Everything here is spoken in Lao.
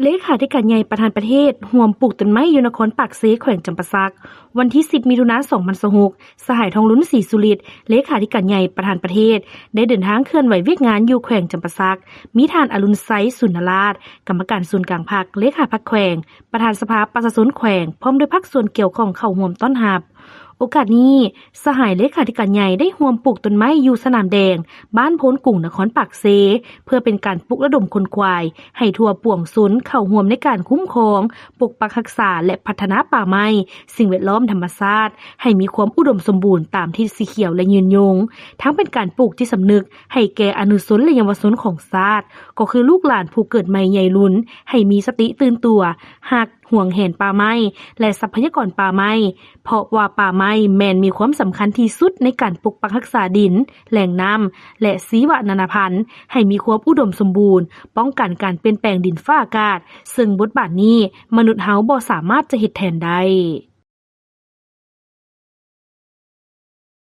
ເລຂາທິການໃຫຍ່ປະທານປະເທດ ຮ່ວມປູກຕົ້ນໄມ້ຢູ່ນະຄອນປາກເຊ ແຂວງຈຳປາສັກ. ວັນທີສິບ ມິຖຸນາ ສອງພັນຊາວຫົກ, ສະຫາຍ ທອງລຸນ ສີສຸລິດ ເລຂາທິການໃຫຍ່ປະທານປະເທດ ໄດ້ເດີນທາງເຄື່ອນໄຫວວຽກງານຢູ່ແຂວງຈຳປາສັກ, ມີທ່ານ ອະລຸນໄຊ ສູນນະລາດ ກຳມະການສູນກາງພັກ, ເລຂາພັກແຂວງ, ປະທານສະພາປະຊາຊົນແຂວງ ພ້ອມດ້ວຍພາກສ່ວນກ່ຽວຂ້ອງເຂົ້າຮ່ວມຕ້ອນຮັບ. ໂອກາດນີ້, ສະຫາຍເລຂາທິການໃຫຍ່ໄດ້ຮ່ວມປູກຕົ້ນໄມ້ຢູ່ສະໜາມແດງ ບ້ານໂພນກຸງ ນະຄອນປາກເຊ ເພື່ອເປັນການປຸກລະດົມຄົນຂວາຍໃຫ້ທົ່ວປວງຊົນເຂົ້າຮ່ວມໃນການຄຸ້ມຄອງ, ປົກປັກຮັກສາ ແລະ ພັດທະນາປ່າໄມ້, ສິ່ງແວດລ້ອມທຳມະຊາດ ໃຫ້ມີຄວາມອຸດົມສົມບູນຕາມທິດສີຂຽວ ແລະ ຍືນຍົງ, ທັງເປັນການປູກຈິດສຳນຶກໃຫ້ແກ່ອະນຸຊົນ ແລະ ເຍົາວະຊົນຂອງຊາດ, ກໍຄືລູກຫຼານຜູ້ເກີດໃໝ່ໃຫຍ່ລຸນ ໃຫ້ມີສະຕິຕື່ນຕົວ, ຮັກ, ຫວງແຫນປ່າໄມ້ ແລະ ຊັບພະຍາກອນປ່າໄມ້, ເພາະວ່າປ່າໄມ້ແມ່ນມີຄວາມສຳຄັນທີ່ສຸດໃນການປົກປັກຮັກສາດິນ, ແຫຼ່ງນ້ຳ ແລະ ຊີວະນານາພັນ ໃຫ້ມີຄວາມອຸດົມສົມບູນ, ປ້ອງກັນການປ່ຽນແປງດິນຟ້າອາກາດ, ເຊິ່ງບົດບາດນີ້ມະນຸດເຮົາບໍ່ສາມາດຈະເຮັດແທນໄດ້.